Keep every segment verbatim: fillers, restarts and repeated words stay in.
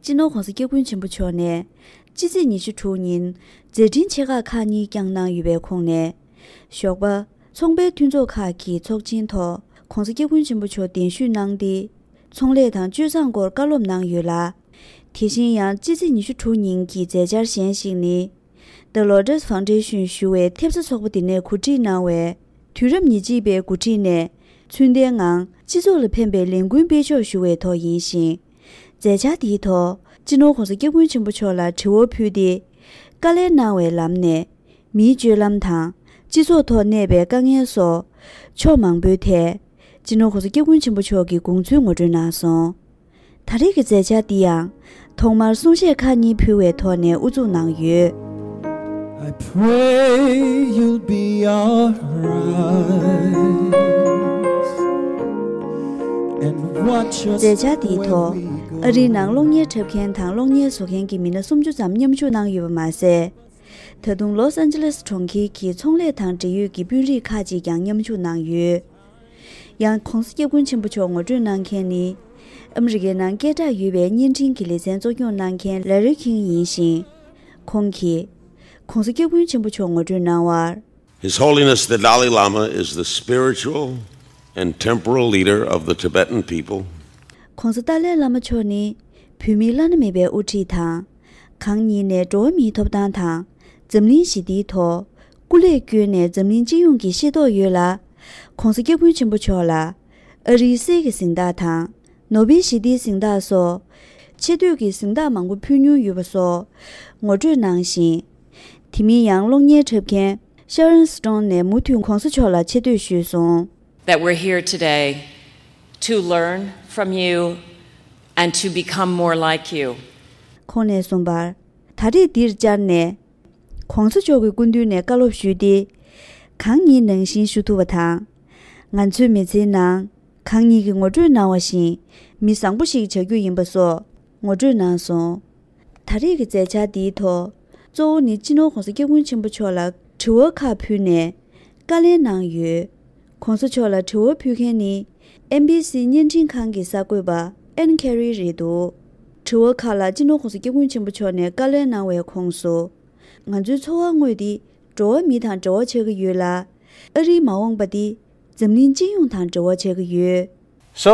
སྤྱི་ནོར་༸གོང་ས་༸སྐྱབས་མགོན་ཆེན་པོ་མཆོག་ནས་སྤྱི་ཚེས་ཉི་ཤུ་དྲུག་ཉིན་མཛད་འཕྲིན་ཆེ་ཁག་ཁག་གཉིས་བསྐྱངས་གནང་ཡོད་པའི་ཁོངས་ནས། ཞོགས་པ་ཚོང་པའི་མཐུན་ཚོགས་ཁག་གི་ཚོགས་ཆེན་ཐོག་༸གོང་ས་༸སྐྱབས་མགོན་ཆེན་པོ་མཆོག་གདན་ཞུ་གནང་སྟེ། ཚོང་ལས་དང་སྤྱོད་བཟང་སྐོར་བཀའ་སློབ་གནང་ཡོད་ལ། དེ་བཞིན་ཡང་སྤྱི་ཚེས་ཉི་ཤུ་དྲུག་ཉིན་གྱི་མཛད་འཆར་གཞན་ཞིག་ནི། The Lotus Foundation ཞུ་བའི་ཐེབས་རྩ་ཚོགས་པ་དེ་ནས་གོ་སྒྲིག་གནང་བའི། དུས་རབས་ཉེར་གཅིག་པའི་འགོ་ཁྲིད་ནས་ཚུལ་ལྡན་ངང་སྤྱི་ཚོགས་ལ་ཕན་པའི་ལས་འགུལ་སྤེལ་ཕྱོགས་ཞུ་བའི་ཐོག་ཡིན་ཞིང་། མཛད་འཆར་དེའི་ཐོག་སྤྱི་ནོར་༸གོང་ས་༸སྐྱབས་མགོན་ཆེན་པོ་མཆོག་ལ་དྲི་བ་ཕུལ་ཏེ། དཀའ་ལས་གནང་བའི་ལམ་ནས་མིའི་སྤྱོད་ལམ་དང་སྤྱི་ཚོགས་ཐོག་གནས་པའི་དཀའ་ངལ་སོགས་ཕྱོགས་མང་པོའི་ཐད་སྤྱི་ནོར་༸གོང་ས་༸སྐྱབས་མགོན་ཆེན་པོ་མཆོག་གི་དགོངས་ཚུལ་ངོ་སྤྲོད་གནང་སོང་། ད་རེས་ཀྱི་མཛད་འཆར་འདི་ཡང་ཐོག་མར་གསུང་བཤད་ཁག་གཉིས་ཕུལ་བའི་ཐོག་ནས་དབུ་འཛུགས་གནང་ཡོད། I pray you'll be alright and watch us. མཛད་འཆར་འདིའི་ཐོག་ཨ་རིའི་ནང་སློབ་གཉེར་འཁྲབ་མཁན་དང་སློབ་གཉེར་བཟོ་མཁན་གྱི་མི་སྣ་སུམ་ཅུ་ཙམ་མཉམ་ཞུགས་གནང་ཡོད་པ་མ་ཟད། ད་དུང་ལོས་ཨན་ཇེ་ལེས་གྲོང་ཁྱེར་གྱི་ཚོང་ལས་དང་འབྲེལ་ཡོད་ཀྱི་དཔོན་རིགས་ཁག་ཅིག་ཀྱང་མཉམ་ཞུགས་གནང་ཡོད། ཡང་༸གོང་ས་༸སྐྱབས་མགོན་ཆེན་པོ་མཆོག་ངོ་སྤྲོད་གནང་མཁན་ནི། ཨ་མི་རི་ཀའི་ནང་སྐད་གྲགས་ཡོད་པའི་བརྙན་འཕྲིན་གྱི་ལེ་ཚན་གཙོ་སྐྱོང་གནང་མཁན་ལེ་རི་ཁིང་ཡིན་ཞིང་། ཁོང་གིས་༸གོང་ས་༸སྐྱབས་མགོན་ཆེན་པོ་མཆོག་ངོ་སྤྲོད་གནང་བར། His Holiness the Dalai Lama is the spiritual and temporal leader of the Tibetan people. ༸གོང་ས་ཏཱ་ལའི་བླ་མ་མཆོག་ནི་བོད་མིའི་བླ་ན་མེད་པའི་དབུ་ཁྲིད་དང་། གང་ཉིད་ནས་འགྲོ་བ་མིའི་ཐོབ་ཐང་དང་འཛམ་གླིང་ཞི་བདེའི་ཐོག་སྐུ་ལས་བསྐྱོན་ནས་འཛམ་གླིང་སྤྱི་ཡོངས་ཀྱི་ཤེས་རྟོགས་ཡོད་ལ། ༸གོང་ས་༸སྐྱབས་མགོན་ཆེན་པོ་མཆོག་ལ་ཨ་རིའི་གསེར་གྱི་གཟེངས་རྟགས་དང་ནོ་བེལ་ཞི་བདེའི་གཟེངས་རྟགས་སོགས་ཆེ་བསྟོད་ཀྱི་གཟེངས་རྟགས་མང་པོ་ཕུལ་མྱོང་ཡོད་པ་སོགས་ངོ་སྤྲོད་གནང་ཞིང་། དེ་མིན་ཡང་གློག་བརྙན་འཁྲབ་མཁན་ཤ་རོན་སི་ཊོན་ནས་མུ་མཐུད་༸གོང་ས་མཆོག་ལ་ཆེ་བསྟོད་ཞུས་སོང་། That we're here today to learn from you and to become more like you. ཁོང་ནས་གསུངས་པར། ད་རེས་འདིར་བཅར་ནས་༸གོང་ས་མཆོག་གི་སྐུ་མདུན་ནས་བཀའ་སློབ་ཞུས་ཏེ། གང་ཉིད་ནང་བཞིན་ཞུ་ཐུབ་པ་དང་། ང་ཚོའི་མི་ཚེའི་ནང་གང་ཉིད་ཀྱིས་ངོ་སྤྲོད་གནང་བ་བཞིན་མི་བཟང་པོ་ཞིག་བྱ་རྒྱུ་ཡིན་པ་སོགས་ངོ་སྤྲོད་གནང་སོང་། ད་རེས་ཀྱི་མཛད་འཆར་འདིའི་ཐོག་གཙོ་བོ་ནི་སྤྱི་ནོར་༸གོང་ས་༸སྐྱབས་མགོན་ཆེན་པོ་མཆོག་ལ་དྲི་བ་ཁག་ཕུལ་ནས་བཀའ་ལན་གནང་ཡོད། ༸གོང་ས་མཆོག་ལ་དྲི་བ་ཕུལ་མཁན་ནི་ཨེན་བྷི་སི་བརྙན་འཕྲིན་ཁང་གི་གསར་འགོད་པ་ཨན་ཁེ་རི་རེད་འདུག་དྲི་བ་ཁག་ལ་སྤྱི་ནོར་༸གོང་ས་༸སྐྱབས་མགོན་ཆེན་པོ་མཆོག་ནས་བཀའ་ལན་གནང་བའི་ཁོངས་སུ། ང་ཚོའི་འཚོ་བ་དངོས་འདི་འགྲོ་བ་མི་དང་འབྲེལ་བ་ཆགས་ཀྱི་ཡོད་ལ། ཨ་རིའི་མ་འོངས་པ་འདི་འཛམ་གླིང་སྤྱི་ཡོངས་དང་འབྲེལ་བ་ཆགས་ཀྱི་ཡོད། So,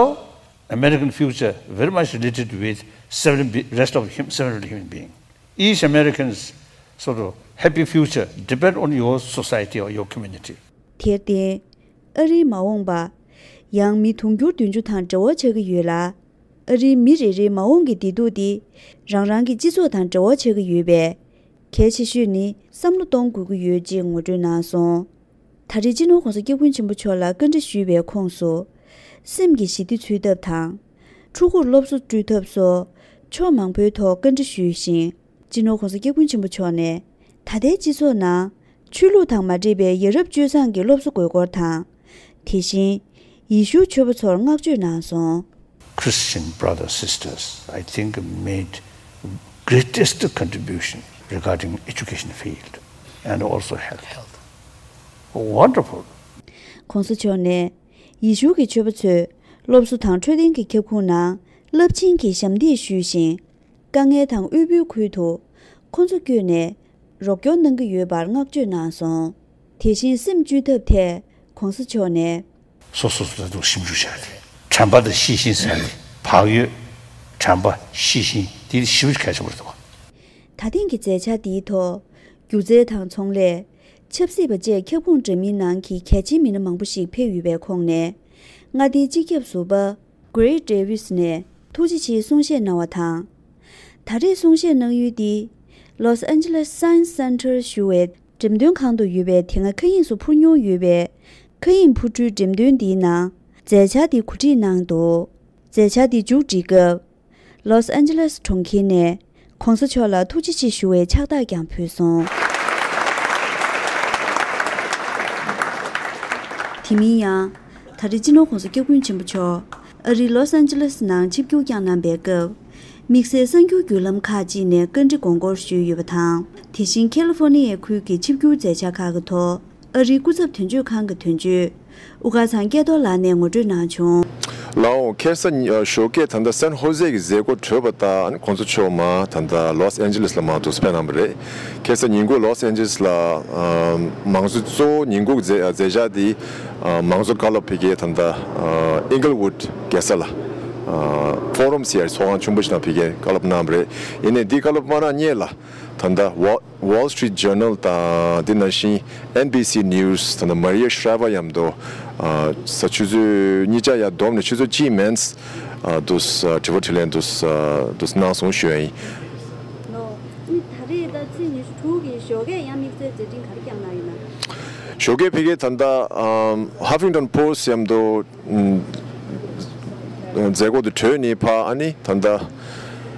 American future very much related with seven bi- rest of hum, seven billion human being. Each American's sort of happy future depend on your society or your community. དེར་བརྟེན། ཨ་རིའི་མ་འོངས་པ། ཡང་མི་དུང་ཕྱུར་བདུན་ཅུ་དང་འབྲེལ་བ་ཆགས་ཀྱི་ཡོད་ལ། ཨ་རིའི་མི་རེ་རེའི་མ་འོངས་ཀྱི་བདེ་སྡུག་འདི། རང་རང་གི་སྤྱི་ཚོགས་དང་འབྲེལ་བ་ཆགས་ཀྱི་ཡོད་པས། གལ་ཆེ་ཤོས་ནི་བསམ་བློ་གཏོང་དགོས་ཀྱི་ཡོད་ཅེས་ངོ་སྤྲོད་གནང་སོང་། ད་རེས་སྤྱི་ནོར་༸གོང་ས་༸སྐྱབས་མགོན་ཆེན་པོ་མཆོག་ལ་བཀའ་འདྲི་ཞུས་པའི་ཁོངས་སུ། སེམས་ཀྱི་ཞི་བདེ་འཚོལ་ཐབས་དང་། ཕྲུ་གུར་སློབ་གསོ་སྤྲོད་ཐབས་སོགས་ཕྱོགས་མང་པོའི་ཐོག་བཀའ་འདྲི་ཞུས་ཤིང་། སྤྱི་ནོར་༸གོང་ས་༸སྐྱབས་མགོན་ཆེན་པོ་མཆོག་ནས་ད་ལྟའི་སྤྱི་ཚོགས་ནང་ཆོས་ལུགས་དང་མ་འདྲེས་པའི་ཡ་རབས་སྤྱོད་བཟང་གི་སློབ་གསོ་དགོས་སྐོར་དང་། དེ་བཞིན་ཡེ་ཤུའི་ཆོས་པ་ཚོར་བསྔགས་བརྗོད་གནང་སོང་། Christian brothers, sisters, I think, made greatest contribution regarding education field and also health. Health. Wonderful. ༸གོང་ས་མཆོག་ནས་ཡེ་ཤུ་གི་ཆོས་པ་ཚོས་སློབ་གསོ་དང་འཕྲོད་བསྟེན་གྱི་ཁྱབ་ཁོངས་ནང་རླབས་ཆེན་གྱི་ཞབས་འདེགས་ཞུས་ཤིང་། དཀའ་ངལ་དང་དབུལ་པོའི་ཁུལ་དུ་ཁོང་ཚོ་བསྐྱོད་ནས་རོགས་སྐྱོར་གནང་གི་ཡོད་པར་བསྔགས་བརྗོད་གནང་སོང་། དེ་བཞིན་སེམས་བཅོས་ཐབས་ཐད་༸གོང་ས་མཆོག་ནས། སོ་སོ་སོ་ལ་དུ་ཞིབ་འཇུག་བྱ་དེ། དྲན་པ་དང་ཤེས་བཞིན་ཟེར་ཏེ་བག་ཡོད། དྲན་པ་ཤེས་བཞིན་དེ་ཞིབ་འཇུག་གལ་ཆེན་པོ་རེད་འདུག་ད་ཐེངས་ཀྱི་མཛད་འཆར་འདིའི་ཐོག་སྒྱུ་རྩལ་དང་ཚོང་ལས། ཆབ་སྲིད་པ་བཅས་ཁྱབ་ཁོངས་འདྲ་མིན་ནང་གི་གལ་ཆེའི་མི་སྣ་མང་པོ་ཞིག་ཕེབས་ཡོད་པའི་ཁོངས་ནས། མངའ་སྡེའི་སྤྱི་ཁྱབ་ཟུར་པ་Gray Davis ནས་ཐུགས་རྗེ་ཆེའི་གསུང་བཤད་གནང་བ་དང་། ད་རེས་གསུང་བཤད་གནང་ཡུལ་འདི་Los Angeles Science Center ཞུ་བའི་འགྲེམས་སྟོན་ཁང་དུ་ཡོད་པའི་དེ་སྔ་མཁའ་དབྱིངས་སུ་འཕུར་མྱོང་ཡོད་པའི་མཁའ་དབྱིངས་འཕུར་གྲུའི་འགྲེམས་སྟོན་འདིའི་ནང་མཛད་འཆར་འདི་གོ་སྒྲིག་གནང་འདུག་མཛད་འཆར་འདི་མཇུག་སྒྲིལ་སྐབས། ལོས་ཨན་ཇེ་ལེས་གྲོང་ཁྱེར་ནས་༸གོང་ས་མཆོག་ལ་ཐུགས་རྗེ་ཆེ་ཞུ་བའི་ཕྱག་རྟགས་ཀྱང་ཕུལ་སོང་། དེ་མིན་ཡང་། ད་རེས་སྤྱི་ནོར་༸གོང་ས་༸སྐྱབས་མགོན་ཆེན་པོ་མཆོག་ཨ་རིའི་ལོས་ཨན་ཇེ་ལེས་ནང་ཆིབས་བསྒྱུར་བསྐྱངས་གནང་པའི་སྐབས། དམིགས་བསལ་གསར་འགྱུར་བརྒྱུད་ལམ་ཁག་ཅིག་ནས་བཀའ་འདྲི་དགོངས་སྐོར་ཞུས་ཡོད་པ་དང་། དེ་བཞིན་ཁེ་ལི་ཧྥོར་ནི་ཡའི་ཁུལ་གྱི་ཆིབས་བསྒྱུར་མཛད་འཆར་ཁག་གི་ཐོག་ཨ་རིའི་སྐུ་ཚབ་དོན་གཅོད་ཁང་གི་དོན་གཅོད་དབུ་དཀར་ཚང་སྐལ་རྡོར་ལགས་ནས་ངོ་སྤྲོད་གནང་བྱུང་། ལགས་འོང་། ཁ་སང་ཉི་ཨ་ཞོགས་ཀས་ད་ལྟ་སན་ཧོ་ཟེ་གི་མཛད་སྒོ་གྲོལ་བ་དང་ཨ་ནི་གོང་ས་མཆོག་མར་ད་ལྟ་ལོས་ཨན་ཇི་ལེས་ལ་མར་འདུག་སེ་ཕེབས་གནང་བ་རེད། ཁ་སང་ཉིན་གུང་ལོས་ཨན་ཇི་ལེས་ལ་ཨ་མང་གཙོ་གཙོ་བོ་ཉིན་གུང་གི་མཛད་མཛད་འཆར་དེ་ཨ་མང་གཙོ་བཀའ་སློབ་ཕ་གིའི་ད་ལྟ་ཨ་ཨིང་གལ་ཝུཌ་རྒྱལ་ས་ལ་ཨ་ཕོ་རམ་ཟེར་ཡག་ཚོགས་ཁང་ཆེན་པོ་ཞིག་ནང་ཕ་གིའི་བཀའ་སློབ་གནང་བ་རེད། ཡིན་ནའི་འདིའི་བཀའ་སློབ་མར་གནང་སྔོན་ལ་ད་ལྟ་ཝོ་Wall Street Journal དང་དེ་ནང་བཞིན་ཨེན་བི་སི་ནིའུ་སི་དང་མ་རི་ཡ་ཤྲ་ཝ་མཉམ་དུ་ཨ་ས་ཆུ་ཚོད་གཉིས་ཆ་ཡར་བསྡོམས་ནས་ཆུ་ཚོད་གཅིག་མིན་ཨ་དུ་ཨ་དྲི་བ་དྲིས་ལན་དུ་ཨ་དུ་གནང་སོང་ཞུ་ཡ་ཡིན། ལོ། ཨ་ནི་ད་རེས་ད་ཚེས་ཉི་ཤུ་དྲུག་གི་ཞོགས་ཀས་ཡང་དམིགས་བསལ་མཛད་འཕྲིན་ག་རེ་བསྐྱངས་གནང་ཡོད་ན། ཞོགས་ཀས་ཕ་གིའི་ད་ལྟ་ཨམ་Huffington Post མཉམ་དུ་ཨམ་མཛད་སྒོ་དེ་གྲོལ་ནས་ཕར་ཨ་ནི་ད་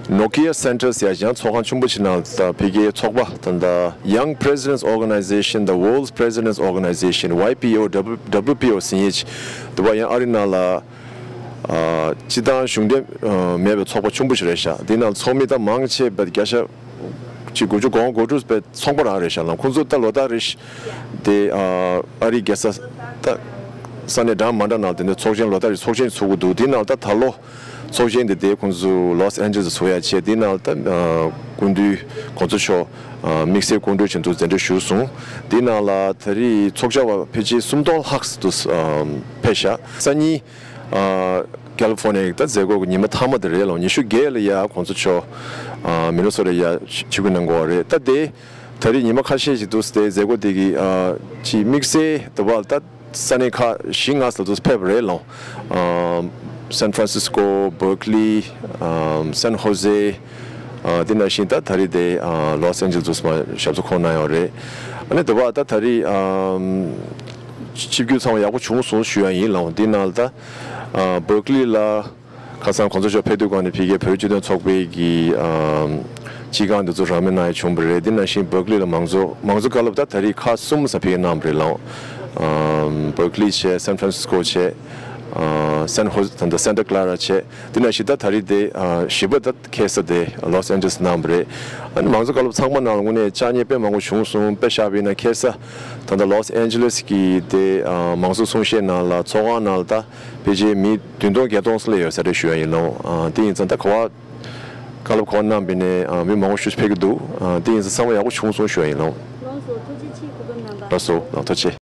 ལྟ་Nokia Center ཟེར་ཡག་ཡང་ཚོགས་ཁང་ཆེན་པོ་ཅིག་ནང་ད་ཕ་གིའི་ཚོགས་པ་ད་ལྟ་Young Presidents Organization, the World's Presidents Organization, ཡ་པི་ཨོ་W- W P O ཟེར་མཁན་ཅིག་འདུག་པ། ཡང་ཨ་རི་ནང་ལ་ཨ་སྤྱི་བཏང་གཞུང་འབྲེལ་ཨ་མེད་པའི་ཚོགས་པ་ཆེན་པོ་ཞིག་རེད་ཤག་འདི་ནང་ཚོགས་མི་ད་མང་ཆེ་བ་བརྒྱ་ཆ་གཅིག་དགུ་བཅུ་གོ་གོ་དྲུག་པའི་ཚོང་པ་རང་རེད་ཤག་ལ། ཁོང་ཚོ་ད་ལོ་ལྟར་རེ་བཞིན་དེ་ཨ་ཨ་རིའི་རྒྱལ་ས་ད་ས་གནས་འདྲ་མི་འདྲ་ནང་དེ་འདྲ་ཚོགས་ཆེན་ལོ་ལྟར་རེ་ཚོགས་ཆེན་ཚུགས་ཀྱི་འདུག་འདི་ནང་ད་ད་ལོ་ཚོགས་ཆེན་དེ་དེ་ཁོང་ཚོ་ལོས་ཨན་ཇི་ལེས་ཚུགས་ཡ་བྱས། འདི་ནང་ད་ཨ་སྐུ་མདུན་གོང་ས་མཆོག་ཨ་དམིགས་བསལ་སྐུ་མགྲོན་ཆེན་དུ་གདན་འདྲེན་ཞུས་སོང་། འདི་ནང་ལ་ད་རེས་ཚོགས་བཅར་བ་ཕལ་ཆེར་སུམ་སྟོང་ལྷག་ཙམ་དུ་ཨ་ཕེབས་ཤག་སང་ཉིན་ཨ་ཀ་ལི་ཧྥོར་ནི་ཡའི་ད་མཛད་སྒོ་གི་ཉི་མ་མཐའ་མ་དེ་རེད་ལོ། ཉི་ཤུ་བརྒྱད་ལ་ཡ་གོང་ས་མཆོག་ཨ་མི་ནི་སོ་ཊ་ཡ་ཆིབས་བསྒྱུར་གནང་དགོས་པ་རེད། ད་དེ་ད་རེས་ཉི་མ་ཁ་ཤས་ཤིག་འདུག་སེ་དེ་མཛད་སྒོ་དེ་གི་ཨ་ཅིག་དམིགས་བསལ་དུ་བ་ད་ས་གནས་ཁག་བཞི་ལྔ་ཙམ་དུ་ཕེབས་པ་རེད་ལོ། ཨ་སན་ཧྥ་རན་སིས་ཀོ། བར་ཀ་ལི། ཨ་སན་ཧོ་ཟེ། ཨ་དེ་ནང་བཞིན་ད་ད་རེས་དེ་ཨ་ལོས་ཨན་ཇི་ལེས་དུ་མར་ཞབས་སོར་འཁོད་གནང་ཡོད་རེད། ཨ་ནི་དུ་བ་ད་ད་རེས་ཨ་ཆིབས་བསྒྱུར་ཚང་མ་ཡག་པོ་བྱུང་སོང་ཞུ་ཡ་ཡིན་ལོ། འདི་ནང་ལ་ད་ཨ་བར་ཀ་ལི་ལ་ཁ་སང་གོང་ས་མཆོག་ཕེབས་དུས་སྒང་ནས་ཕ་གིའི་བོད་སྤྱི་མཐུན་ཚོགས་པའི་གི་ཨ་སྤྱི་ཁང་འདི་ཚོ་རང་མོས་གནང་ཡ་བྱུང་བ་རེད། འདི་ནང་བཞིན་བར་ཀ་ལི་ལ་མང་གཙོ་མང་གཙོ་བཀའ་སློབ་ད་ད་རེས་ཁག་གསུམ་ཙམ་ཕ་གིར་གནང་བ་རེད་ལོ། ཨ་བར་ཀ་ལི་བྱས། སན་ཧྥ་རན་སིས་ཀོ་བྱས། ཨ་སན་ཧོ་ད་ལྟ་སན་ཊ་ཀ་ལ་ར་བྱས། འདི་ནང་བཞིན་ད་ད་རེས་དེ་ཨ་བཞི་པ་ད་ཁ་སང་དེ་ལོས་ཨན་ཇི་ལེས་གནང་བ་རེད། ཨ་ནི་མང་གཙོ་བཀའ་སློབ་ཚང་མ་ནང་ལ་དངོས་གནས་བཅར་མཁན་དཔེ་མང་པོ་བྱུང་སོང་། དཔེ་བཞག་པ་ཡིན་ན་ཁ་སང་ད་ལྟ་ལོས་ཨན་ཇི་ལེས་ཀྱི་དེ་ཨ་མང་གཙོ་གསུང་བཤད་ནང་ལ་ཚོགས་ཁང་ནང་ལ་ད་ཕལ་ཆེར་མི་བདུན་སྟོང་བརྒྱད་སྟོང་ཙམ་སླེབས་ཡོད་ས་རེད་ཞུ་ཡ་ཡིན་ལོ། ཨ་དེ་ཡིན་ཙང་ད་ག་བ་བཀའ་སློབ་ག་བ་གནང་བ་ཡིན་ནའི་ཨ་མི་མང་པོ་ཞིག་ཕེབས་ཀྱི་འདུག་ཨ་དེ་ཡིན་ཙང་ཚང་མ་ཡག་པོ་བྱུང་སོང་ཞུ་ཡ་ཡིན་ལོ། ལགས་སོ། ཐུགས་རྗེ་ཆེ། སྐུ་གཟུགས་བཟང་པོ། ལགས་སོ། ལགས་ཐུགས་རྗེ་ཆེ།